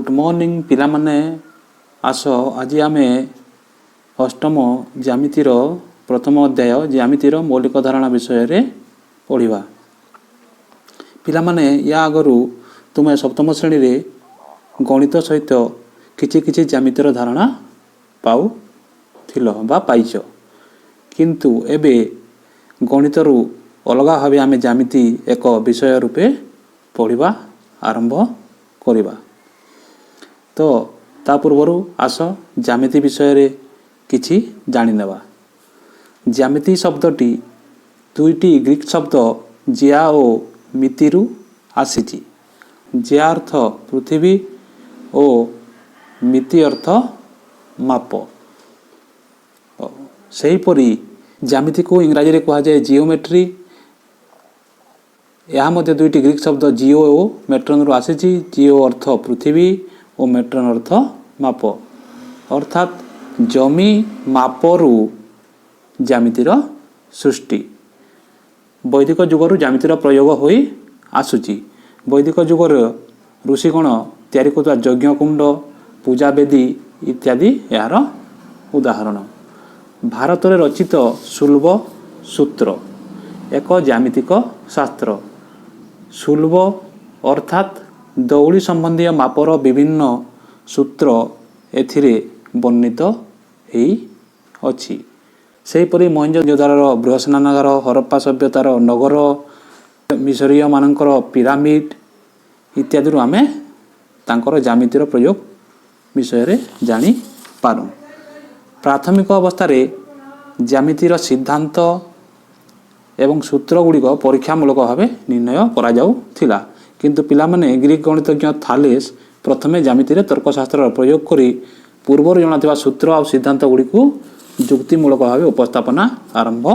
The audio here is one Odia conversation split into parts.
ଗୁଡ୍ ମର୍ଣ୍ଣିଂ ପିଲାମାନେ। ଆସ, ଆଜି ଆମେ ଅଷ୍ଟମ ଜ୍ୟାମିତିର ପ୍ରଥମ ଅଧ୍ୟାୟ ଜ୍ୟାମିତିର ମୌଳିକ ଧାରଣା ବିଷୟରେ ପଢ଼ିବା। ପିଲାମାନେ, ୟା ଆଗରୁ ତୁମେ ସପ୍ତମ ଶ୍ରେଣୀରେ ଗଣିତ ସହିତ କିଛି କିଛି ଜ୍ୟାମିତିର ଧାରଣା ପାଉଥିଲ ବା ପାଇଛ। କିନ୍ତୁ ଏବେ ଗଣିତରୁ ଅଲଗା ଭାବେ ଆମେ ଜ୍ୟାମିତି ଏକ ବିଷୟ ରୂପେ ପଢ଼ିବା ଆରମ୍ଭ କରିବା। ତ ତା ପୂର୍ବରୁ ଆସ, ଜ୍ୟାମିତି ବିଷୟରେ କିଛି ଜାଣିନେବା। ଜ୍ୟାମିତି ଶବ୍ଦଟି ଦୁଇଟି ଗ୍ରୀକ୍ ଶବ୍ଦ ଜିଆ ଓ ମିତିରୁ ଆସିଛି। ଜିଆ ଅର୍ଥ ପୃଥିବୀ ଓ ମିତି ଅର୍ଥ ମାପ। ସେହିପରି ଜ୍ୟାମିତିକୁ ଇଂରାଜୀରେ କୁହାଯାଏ ଜିଓମେଟ୍ରି। ଏହା ମଧ୍ୟ ଦୁଇଟି ଗ୍ରୀକ୍ ଶବ୍ଦ ଜିଓ ଓ ମେଟ୍ରନରୁ ଆସିଛି। ଜିଓ ଅର୍ଥ ପୃଥିବୀ ଓ ମେଟ୍ରନ ଅର୍ଥ ମାପ। ଅର୍ଥାତ୍ ଜମି ମାପରୁ ଜ୍ୟାମିତିର ସୃଷ୍ଟି। ବୈଦିକ ଯୁଗରୁ ଜ୍ୟାମିତିର ପ୍ରୟୋଗ ହୋଇ ଆସୁଛି। ବୈଦିକ ଯୁଗର ଋଷିଗଣ ତିଆରି କରୁଥିବା ଯଜ୍ଞକୁଣ୍ଡ, ପୂଜାବେଦୀ ଇତ୍ୟାଦି ଏହାର ଉଦାହରଣ। ଭାରତରେ ରଚିତ ସୁଲଭ ସୂତ୍ର ଏକ ଜ୍ୟାମିତିକ ଶାସ୍ତ୍ର। ସୁଲଭ ଅର୍ଥାତ୍ ଦଉଡ଼ି ସମ୍ବନ୍ଧୀୟ ମାପର ବିଭିନ୍ନ ସୂତ୍ର ଏଥିରେ ବର୍ଣ୍ଣିତ ହେଇଅଛି। ସେହିପରି ମହେଞ୍ଜୋଦାରୋର ବୃହତ ସ୍ନାନାଗାର, ହରପ୍ପା ସଭ୍ୟତାର ନଗର, ମିଶରୀୟମାନଙ୍କର ପିରାମିଡ଼ ଇତ୍ୟାଦିରୁ ଆମେ ତାଙ୍କର ଜ୍ୟାମିତିର ପ୍ରୟୋଗ ବିଷୟରେ ଜାଣିପାରୁ। ପ୍ରାଥମିକ ଅବସ୍ଥାରେ ଜ୍ୟାମିତିର ସିଦ୍ଧାନ୍ତ ଏବଂ ସୂତ୍ର ଗୁଡ଼ିକ ପରୀକ୍ଷାମୂଳକ ଭାବେ ନିର୍ଣ୍ଣୟ କରାଯାଉଥିଲା। କିନ୍ତୁ ପିଲାମାନେ, ଗ୍ରୀକ୍ ଗଣିତଜ୍ଞ ଥାଲେସ୍ ପ୍ରଥମେ ଜ୍ୟାମିତିରେ ତର୍କଶାସ୍ତ୍ରର ପ୍ରୟୋଗ କରି ପୂର୍ବରୁ ଜଣାଥିବା ସୂତ୍ର ଆଉ ସିଦ୍ଧାନ୍ତ ଗୁଡ଼ିକୁ ଯୁକ୍ତିମୂଳକ ଭାବେ ଉପସ୍ଥାପନା ଆରମ୍ଭ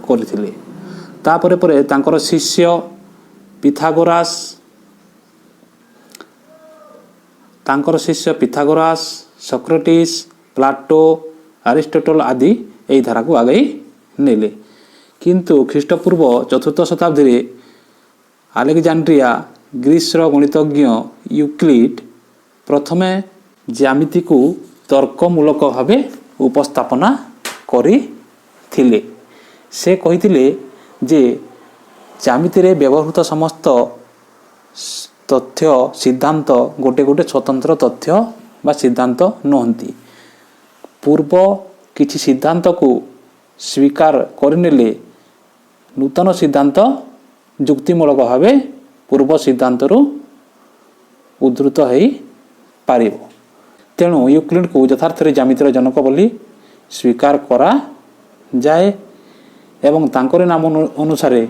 କରିଥିଲେ। ତାପରେ ପରେ ତାଙ୍କର ଶିଷ୍ୟ ପିଥାଗୋରାସ୍, ସକ୍ରେଟିସ୍, ପ୍ଲାଟୋ, ଆରିଷ୍ଟୋଟଲ ଆଦି ଏହି ଧାରାକୁ ଆଗେଇ ନେଲେ। କିନ୍ତୁ ଖ୍ରୀଷ୍ଟପୂର୍ବ ଚତୁର୍ଥ ଶତାବ୍ଦୀରେ ଆଲେକ୍ଜାଣ୍ଡ୍ରିଆ, ଗ୍ରୀସର ଗଣିତଜ୍ଞ ୟୁକ୍ଲିଡ୍ ପ୍ରଥମେ ଜ୍ୟାମିତିକୁ ତର୍କମୂଳକ ଭାବେ ଉପସ୍ଥାପନା କରିଥିଲେ। ସେ କହିଥିଲେ ଯେ ଜ୍ୟାମିତିରେ ବ୍ୟବହୃତ ସମସ୍ତ ତଥ୍ୟ, ସିଦ୍ଧାନ୍ତ ଗୋଟେ ଗୋଟେ ସ୍ୱତନ୍ତ୍ର ତଥ୍ୟ ବା ସିଦ୍ଧାନ୍ତ ନୁହନ୍ତି। ପୂର୍ବ କିଛି ସିଦ୍ଧାନ୍ତକୁ ସ୍ୱୀକାର କରିନେଲେ ନୂତନ ସିଦ୍ଧାନ୍ତ ଯୁକ୍ତିମୂଳକ ଭାବେ ପୂର୍ବ ସିଦ୍ଧାନ୍ତରୁ ଉଦ୍ଧୃତ ହେଇପାରିବ। ତେଣୁ ୟୁକ୍ଲିଡଙ୍କୁ ଯଥାର୍ଥରେ ଜ୍ୟାମିତିର ଜନକ ବୋଲି ସ୍ୱୀକାର କରାଯାଏ ଏବଂ ତାଙ୍କରି ନାମ ଅନୁସାରେ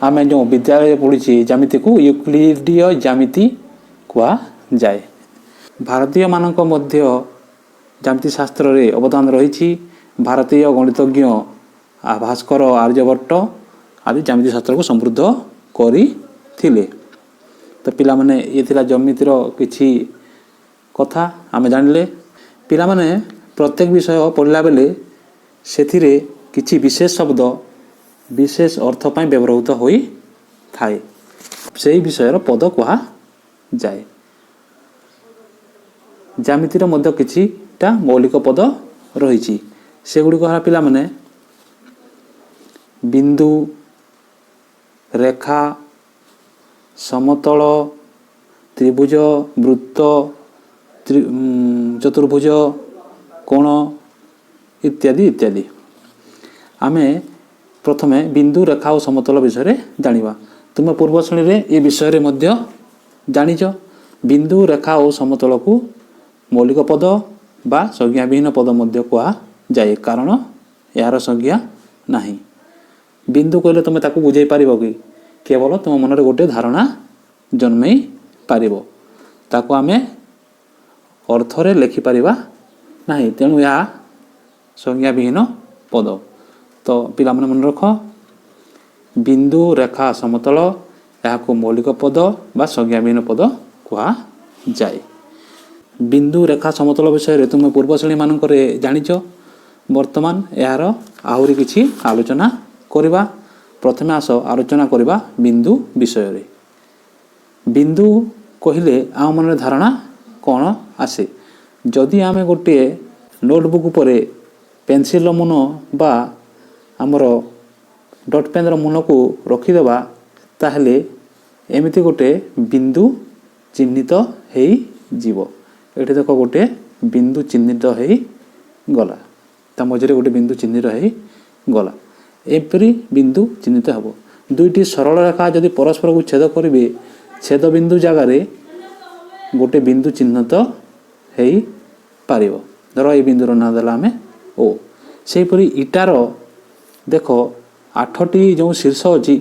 ଆମେ ଯେଉଁ ବିଦ୍ୟାଳୟରେ ପଢ଼ିଛି, ଜ୍ୟାମିତିକୁ ୟୁକ୍ଲିଡୀୟ ଜ୍ୟାମିତି କୁହାଯାଏ। ଭାରତୀୟମାନଙ୍କ ମଧ୍ୟ ଜ୍ୟାମିତି ଶାସ୍ତ୍ରରେ ଅବଦାନ ରହିଛି। ଭାରତୀୟ ଗଣିତଜ୍ଞ ଭାସ୍କର, ଆର୍ଯ୍ୟଭଟ୍ଟ ଆଦି ଜ୍ୟାମିତି ଶାସ୍ତ୍ରକୁ ସମୃଦ୍ଧ କରିଥିଲେ। ତ ପିଲାମାନେ, ଇଏ ଥିଲା ଜ୍ୟାମିତିର କିଛି କଥା ଆମେ ଜାଣିଲେ। ପିଲାମାନେ, ପ୍ରତ୍ୟେକ ବିଷୟ ପଢ଼ିଲା ବେଳେ ସେଥିରେ କିଛି ବିଶେଷ ଶବ୍ଦ ବିଶେଷ ଅର୍ଥ ପାଇଁ ବ୍ୟବହୃତ ହୋଇଥାଏ। ସେହି ବିଷୟର ପଦ କୁହାଯାଏ। ଜ୍ୟାମିତିର ମଧ୍ୟ କିଛିଟା ମୌଳିକ ପଦ ରହିଛି। ସେଗୁଡ଼ିକ ହେଲା ପିଲାମାନେ, ବିନ୍ଦୁ, ରେଖା, ସମତଳ, ତ୍ରିଭୁଜ, ବୃତ୍ତ, ଚତୁର୍ଭୁଜ, କୋଣ ଇତ୍ୟାଦି ଇତ୍ୟାଦି। ଆମେ ପ୍ରଥମେ ବିନ୍ଦୁ, ରେଖା ଓ ସମତଳ ବିଷୟରେ ଜାଣିବା। ତୁମେ ପୂର୍ବ ଶ୍ରେଣୀରେ ଏ ବିଷୟରେ ମଧ୍ୟ ଜାଣିଛ। ବିନ୍ଦୁ, ରେଖା ଓ ସମତଳକୁ ମୌଳିକ ପଦ ବା ସଂଜ୍ଞାବିହୀନ ପଦ ମଧ୍ୟ କୁହାଯାଏ, କାରଣ ଏହାର ସଂଜ୍ଞା ନାହିଁ। ବିନ୍ଦୁ କହିଲେ ତୁମେ ତାକୁ ବୁଝେଇ ପାରିବ କି? କେବଳ ତୁମ ମନରେ ଗୋଟେ ଧାରଣା ଜନ୍ମେଇ ପାରିବ। ତାକୁ ଆମେ ଅର୍ଥରେ ଲେଖିପାରିବା ନାହିଁ। ତେଣୁ ଏହା ସଂଜ୍ଞାବିହୀନ ପଦ। ତ ପିଲାମାନେ, ମନେ ରଖ, ବିନ୍ଦୁ, ରେଖା, ସମତଳ, ଏହାକୁ ମୌଳିକ ପଦ ବା ସଂଜ୍ଞାବିହୀନ ପଦ କୁହାଯାଏ। ବିନ୍ଦୁ, ରେଖା, ସମତଳ ବିଷୟରେ ତୁମେ ପୂର୍ବ ଶ୍ରେଣୀମାନଙ୍କରେ ଜାଣିଛ। ବର୍ତ୍ତମାନ ଏହାର ଆହୁରି କିଛି ଆଲୋଚନା କରିବା। ପ୍ରଥମେ ଆସ, ଆଲୋଚନା କରିବା ବିନ୍ଦୁ ବିଷୟରେ। ବିନ୍ଦୁ କହିଲେ ଆମ ମନରେ ଧାରଣା କ'ଣ ଆସେ। ଯଦି ଆମେ ଗୋଟିଏ ନୋଟବୁକ୍ ଉପରେ ପେନସିଲ୍ର ମୁନ ବା ଆମର ଡଟ୍ ପେନ୍ର ମୁନକୁ ରଖିଦେବା, ତାହେଲେ ଏମିତି ଗୋଟେ ବିନ୍ଦୁ ଚିହ୍ନିତ ହେଇଯିବ। ଏଠି ଦେଖ, ଗୋଟେ ବିନ୍ଦୁ ଚିହ୍ନିତ ହେଇଗଲା, ତା ମଝିରେ ଗୋଟେ ବିନ୍ଦୁ ଚିହ୍ନିତ ହେଇଗଲା। ଏପରି ବିନ୍ଦୁ ଚିହ୍ନିତ ହେବ। ଦୁଇଟି ସରଳ ରେଖା ଯଦି ପରସ୍ପରକୁ ଛେଦ କରିବେ, ଛେଦ ବିନ୍ଦୁ ଜାଗାରେ ଗୋଟେ ବିନ୍ଦୁ ଚିହ୍ନିତ ହେଇପାରିବ। ଧର, ଏଇ ବିନ୍ଦୁର ନାଁ ଦେଲା ଆମେ ଓ। ସେହିପରି ଇଟାର ଦେଖ, 8ଟି ଯେଉଁ ଶୀର୍ଷ ଅଛି,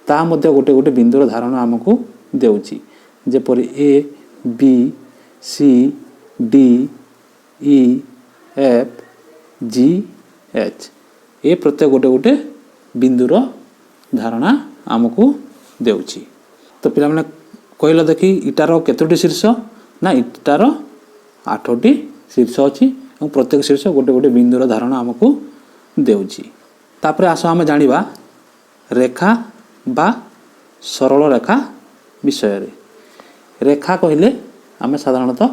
ତାହା ମଧ୍ୟ ଗୋଟେ ଗୋଟେ ବିନ୍ଦୁର ଧାରଣା ଆମକୁ ଦେଉଛି, ଯେପରି A, B, C, D, E, F, G, H। ଏ ପ୍ରତ୍ୟେକ ଗୋଟେ ଗୋଟେ ବିନ୍ଦୁର ଧାରଣା ଆମକୁ ଦେଉଛି। ତ ପିଲାମାନେ, କହିଲ ଦେଖି, ଇଟାର କେତୋଟି ଶୀର୍ଷ? ନା, ଇଟାର 8ଟି ଶୀର୍ଷ ଅଛି ଏବଂ ପ୍ରତ୍ୟେକ ଶୀର୍ଷ ଗୋଟେ ଗୋଟେ ବିନ୍ଦୁର ଧାରଣା ଆମକୁ ଦେଉଛି। ତାପରେ ଆସ ଆମେ ଜାଣିବା ରେଖା ବା ସରଳ ରେଖା ବିଷୟରେ। ରେଖା କହିଲେ ଆମେ ସାଧାରଣତଃ,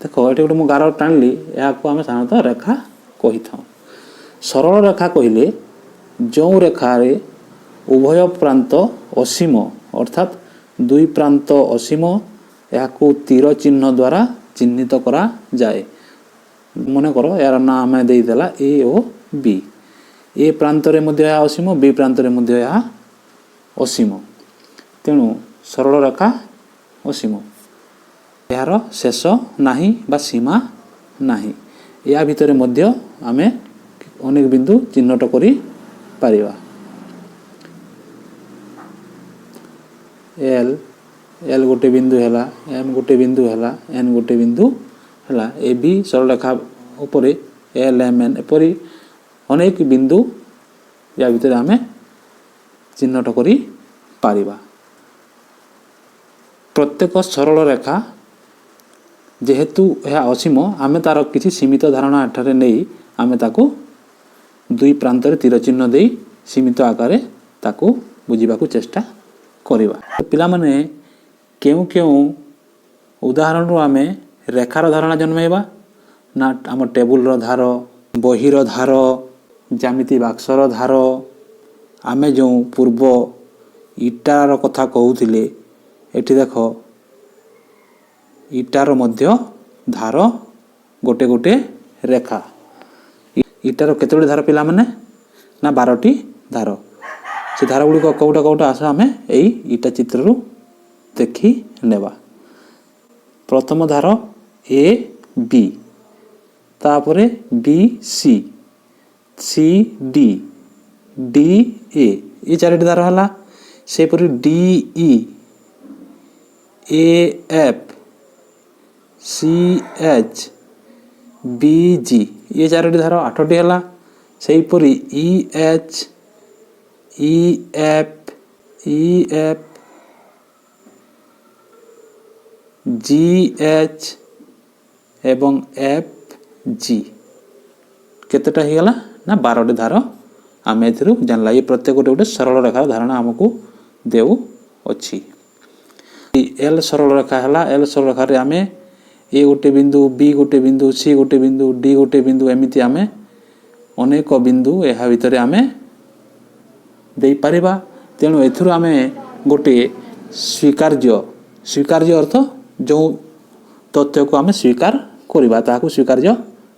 ଦେଖ, ଏଠି ଗୋଟେ ମୁଁ ଗାର ଟାଣିଲି, ଏହାକୁ ଆମେ ସାଧାରଣତଃ ରେଖା କହିଥାଉ। ସରଳ ରେଖା କହିଲେ ଯେଉଁ ରେଖାରେ ଉଭୟ ପ୍ରାନ୍ତ ଅସୀମ, ଅର୍ଥାତ୍ ଦୁଇ ପ୍ରାନ୍ତ ଅସୀମ, ଏହାକୁ ତୀର ଚିହ୍ନ ଦ୍ୱାରା ଚିହ୍ନିତ କରାଯାଏ। ମନେକର ଏହାର ନାଁ ଆମେ ଦେଇଦେଲା ଏ ଓ ବି। ଏ ପ୍ରାନ୍ତରେ ମଧ୍ୟ ଏହା ଅସୀମ, ବି ପ୍ରାନ୍ତରେ ମଧ୍ୟ ଏହା ଅସୀମ। ତେଣୁ ସରଳ ରେଖା ଅସୀମ, ଏହାର ଶେଷ ନାହିଁ ବା ସୀମା ନାହିଁ। ଏହା ଭିତରେ ମଧ୍ୟ ଆମେ ଅନେକ ବିନ୍ଦୁ ଚିହ୍ନଟ କରିପାରିବା। ଏଲ୍, ଏଲ୍ ଗୋଟେ ବିନ୍ଦୁ ହେଲା, ଏମ୍ ଗୋଟେ ବିନ୍ଦୁ ହେଲା, ଏନ୍ ଗୋଟେ ବିନ୍ଦୁ ହେଲା। ଏ ବି ସରଳରେଖା ଉପରେ ଏଲ୍, ଏମ୍, ଏନ୍ ଏପରି ଅନେକ ବିନ୍ଦୁ ୟା ଭିତରେ ଆମେ ଚିହ୍ନଟ କରିପାରିବା। ପ୍ରତ୍ୟେକ ସରଳ ରେଖା ଯେହେତୁ ଏହା ଅସୀମ, ଆମେ ତା'ର କିଛି ସୀମିତ ଧାରଣା ଏଠାରେ ନେଇ ଆମେ ତାକୁ ଦୁଇ ପ୍ରାନ୍ତରେ ତୀର ଚିହ୍ନ ଦେଇ ସୀମିତ ଆକାରରେ ତାକୁ ବୁଝିବାକୁ ଚେଷ୍ଟା କରିବା। ପିଲାମାନେ, କେଉଁ କେଉଁ ଉଦାହରଣରୁ ଆମେ ରେଖାର ଧାରଣା ଜନ୍ମାଇବା? ନା, ଆମ ଟେବୁଲର ଧାର, ବହିର ଧାର, ଜ୍ୟାମିତି ବାକ୍ସର ଧାର, ଆମେ ଯେଉଁ ପୂର୍ବ ଇଟାର କଥା କହୁଥିଲେ, ଏଠି ଦେଖ, ଇଟାର ମଧ୍ୟ ଧାର ଗୋଟେ ଗୋଟେ ରେଖା। ଇଟାର କେତୋଟି ଧାର ପିଲାମାନେ? ନା, 12ଟି ଧାର। ସେ ଧାର ଗୁଡ଼ିକ କେଉଁଟା କେଉଁଟା, ଆସ ଆମେ ଏଇ ଇଟା ଚିତ୍ରରୁ ଦେଖି ନେବା। ପ୍ରଥମ ଧାର ଏ ବି, ତାପରେ B, C, C, D, D, A, ଏ ଚାରିଟି ଧାର ହେଲା। ସେହିପରି D, E, A, F, C, H, B, G, ଇଏ ଚାରୋଟି ଧାର, 8ଟି ହେଲା। ସେହିପରି E, H, E, F, E, F, G, H ଏବଂ ଏଫ୍, ଜି, କେତେଟା ହେଇଗଲା? ନା, 12ଟି ଧାର ଆମେ ଏଥିରୁ ଜାଣିଲା। ଇଏ ପ୍ରତ୍ୟେକ ଗୋଟେ ଗୋଟେ ସରଳ ରେଖାର ଧାରଣା ଆମକୁ ଦେଉଅଛି। ଏଲ୍ ସରଳ ରେଖା ହେଲା। ଏଲ୍ ସରଳ ରେଖାରେ ଆମେ ଏ ଗୋଟେ ବିନ୍ଦୁ, ବି ଗୋଟେ ବିନ୍ଦୁ, ସି ଗୋଟେ ବିନ୍ଦୁ, ଡି ଗୋଟେ ବିନ୍ଦୁ, ଏମିତି ଆମେ ଅନେକ ବିନ୍ଦୁ ଏହା ଭିତରେ ଆମେ ଦେଇପାରିବା। ତେଣୁ ଏଥିରୁ ଆମେ ଗୋଟିଏ ସ୍ୱୀକାର୍ଯ୍ୟ, ସ୍ୱୀକାର୍ଯ୍ୟ ଅର୍ଥ ଯେଉଁ ତଥ୍ୟକୁ ଆମେ ସ୍ୱୀକାର କରିବା, ତାହାକୁ ସ୍ୱୀକାର୍ଯ୍ୟ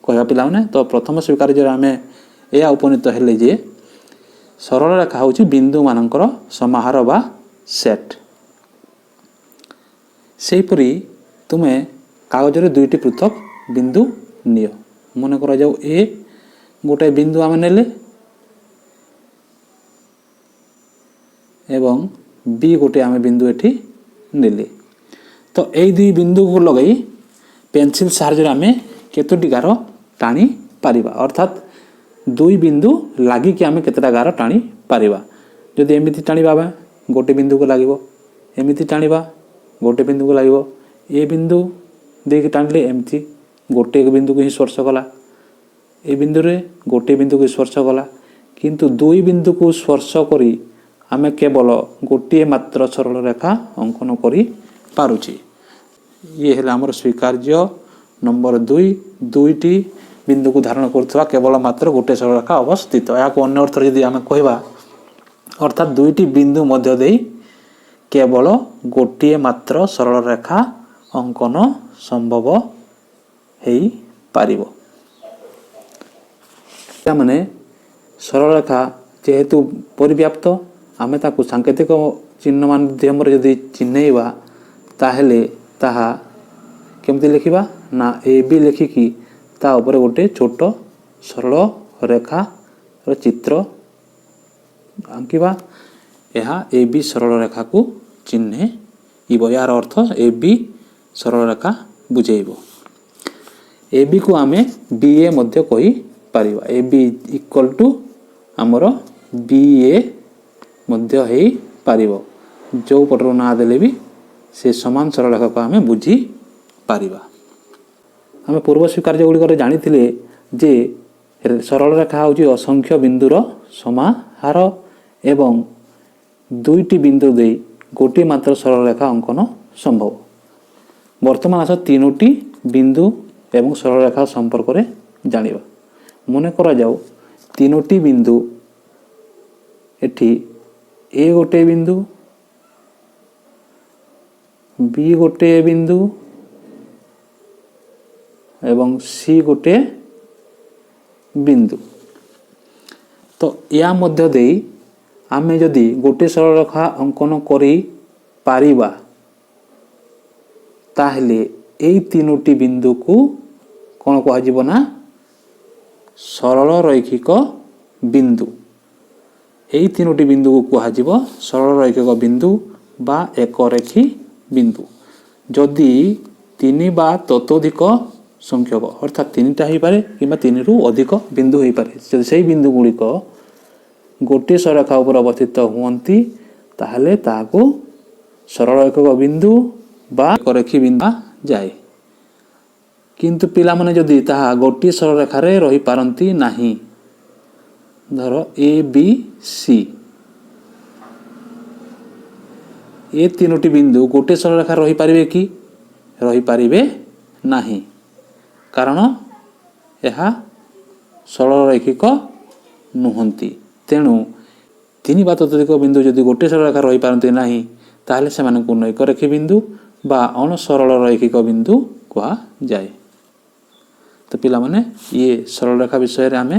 କହିବା ପିଲାମାନେ। ତ ପ୍ରଥମ ସ୍ୱୀକାର୍ଯ୍ୟରେ ଆମେ ଏହା ଉପନୀତ ହେଲେ ଯେ ସରଳ ରେଖା ହେଉଛି ବିନ୍ଦୁମାନଙ୍କର ସମାହାର ବା ସେଟ୍। ସେହିପରି ତୁମେ କାଗଜରେ ଦୁଇଟି ପୃଥକ ବିନ୍ଦୁ ନିଅ। ମନେ କରାଯାଉ ଏ ଗୋଟାଏ ବିନ୍ଦୁ ଆମେ ନେଲେ ଏବଂ ବି ଗୋଟେ ଆମେ ବିନ୍ଦୁ ଏଠି ନେଲେ। ତ ଏଇ ଦୁଇ ବିନ୍ଦୁକୁ ଲଗାଇ ପେନସିଲ୍ ସାହାଯ୍ୟରେ ଆମେ କେତୋଟି ଗାର ଟାଣି ପାରିବା? ଅର୍ଥାତ୍ ଦୁଇ ବିନ୍ଦୁ ଲାଗିକି ଆମେ କେତେଟା ଗାର ଟାଣି ପାରିବା? ଯଦି ଏମିତି ଟାଣିବା, ଆମେ ଗୋଟେ ବିନ୍ଦୁକୁ ଲାଗିବ। ଏମିତି ଟାଣିବା, ଗୋଟେ ବିନ୍ଦୁକୁ ଲାଗିବ। ଏ ବିନ୍ଦୁ ଦେଇକି ଟାଣିଲେ ଏମିତି ଗୋଟିଏ ବିନ୍ଦୁକୁ ହିଁ ସ୍ପର୍ଶ କଲା। ଏ ବିନ୍ଦୁରେ ଗୋଟିଏ ବିନ୍ଦୁକୁ ସ୍ପର୍ଶ କଲା। କିନ୍ତୁ ଦୁଇ ବିନ୍ଦୁକୁ ସ୍ପର୍ଶ କରି ଆମେ କେବଳ ଗୋଟିଏ ମାତ୍ର ସରଳ ରେଖା ଅଙ୍କନ କରିପାରୁଛେ। ଇଏ ହେଲା ଆମର ସ୍ୱୀକାର୍ଯ୍ୟ ନମ୍ବର 2। ଦୁଇଟି ବିନ୍ଦୁକୁ ଧାରଣ କରୁଥିବା କେବଳ ମାତ୍ର ଗୋଟିଏ ସରଳରେଖା ଅବସ୍ଥିତ। ଏହାକୁ ଅନ୍ୟ ଅର୍ଥରେ ଯଦି ଆମେ କହିବା, ଅର୍ଥାତ୍ ଦୁଇଟି ବିନ୍ଦୁ ମଧ୍ୟ ଦେଇ କେବଳ ଗୋଟିଏ ମାତ୍ର ସରଳରେଖା ଅଙ୍କନ ସମ୍ଭବ ହେଇପାରିବ। ପିଲାମାନେ, ସରଳରେଖା ଯେହେତୁ ପରିବ୍ୟାପ୍ତ, ଆମେ ତାକୁ ସାଙ୍କେତିକ ଚିହ୍ନ ମାଧ୍ୟମରେ ଯଦି ଚିହ୍ନେଇବା, ତାହେଲେ ତାହା କେମିତି ଲେଖିବା ନା ଏ ବି ଲେଖିକି ତା ଉପରେ ଗୋଟେ ଛୋଟ ସରଳ ରେଖାର ଚିତ୍ର ଆଙ୍କିବା। ଏହା ଏ ବି ସରଳ ରେଖାକୁ ଚିହ୍ନେଇବ। ଏହାର ଅର୍ଥ ଏ ବି ସରଳ ରେଖା ବୁଝେଇବ। ଏ ବିକୁ ଆମେ ବି ଏ ମଧ୍ୟ କହିପାରିବା। ଏ ବି ଇକ୍ୱାଲ୍ ଟୁ ଆମର ବି ଏ ମଧ୍ୟ ହେଇପାରିବ। ଯେଉଁ ପଟରୁ ନାଁ ଦେଲେ ବି ସେ ସମାନ ସରଳରେଖାକୁ ଆମେ ବୁଝିପାରିବା। ଆମେ ପୂର୍ବ ସ୍ୱୀକାର୍ଯ୍ୟ ଗୁଡ଼ିକରେ ଜାଣିଥିଲେ ଯେ ସରଳରେଖା ହେଉଛି ଅସଂଖ୍ୟ ବିନ୍ଦୁର ସମାହାର ଏବଂ ଦୁଇଟି ବିନ୍ଦୁ ଦେଇ ଗୋଟିଏ ମାତ୍ର ସରଳରେଖା ଅଙ୍କନ ସମ୍ଭବ। ବର୍ତ୍ତମାନ ଆସ ତିନୋଟି ବିନ୍ଦୁ ଏବଂ ସରଳରେଖା ସମ୍ପର୍କରେ ଜାଣିବା। ମନେ କରାଯାଉ ତିନୋଟି ବିନ୍ଦୁ, ଏଠି ଏ ଗୋଟିଏ ବିନ୍ଦୁ, ବି ଗୋଟିଏ ବିନ୍ଦୁ ଏବଂ ସି ଗୋଟିଏ ବିନ୍ଦୁ। ତ ୟା ମଧ୍ୟ ଦେଇ ଆମେ ଯଦି ଗୋଟିଏ ସରଳରେଖା ଅଙ୍କନ କରିପାରିବା, ତାହେଲେ ଏଇ ତିନୋଟି ବିନ୍ଦୁକୁ କ'ଣ କୁହାଯିବ ନା ସରଳ ରୈଖିକ ବିନ୍ଦୁ। ଏଇ ତିନୋଟି ବିନ୍ଦୁକୁ କୁହାଯିବ ସରଳ ରୈଖିକ ବିନ୍ଦୁ ବା ଏକରେଖୀ ବିନ୍ଦୁ। ଯଦି ତିନି ବା ତତୋଧିକ ସଂଖ୍ୟକ, ଅର୍ଥାତ୍ ତିନିଟା ହେଇପାରେ କିମ୍ବା ତିନିରୁ ଅଧିକ ବିନ୍ଦୁ ହେଇପାରେ, ଯଦି ସେଇ ବିନ୍ଦୁ ଗୁଡ଼ିକ ଗୋଟିଏ ସରଳରେଖା ଉପରେ ଅବସ୍ଥିତ ହୁଅନ୍ତି, ତାହେଲେ ତାହାକୁ ସରଳ ଏକକ ବିନ୍ଦୁ ବା ଏକରେଖୀ ବିନ୍ଦୁ ଯାଏ। କିନ୍ତୁ ପିଲାମାନେ, ଯଦି ତାହା ଗୋଟିଏ ସରଳରେଖାରେ ରହିପାରନ୍ତି ନାହିଁ, ଧର ଏ ବି ସି, ଏ ତିନୋଟି ବିନ୍ଦୁ ଗୋଟିଏ ସରଳରେଖାରେ ରହିପାରିବେ କି? ରହିପାରିବେ ନାହିଁ, କାରଣ ଏହା ସରଳରୈଖିକ ନୁହନ୍ତି। ତେଣୁ ତିନି ବା ତତୋଧିକ ବିନ୍ଦୁ ଯଦି ଗୋଟିଏ ସରଳରେଖାରେ ରହିପାରନ୍ତି ନାହିଁ, ତାହେଲେ ସେମାନଙ୍କୁ ନୈକରେଖୀ ବିନ୍ଦୁ ବା ଅଣସରଳ ରୈଖିକ ବିନ୍ଦୁ କୁହାଯାଏ। ତ ପିଲାମାନେ, ଇଏ ସରଳରେଖା ବିଷୟରେ ଆମେ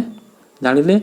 ଜାଣିଲେ।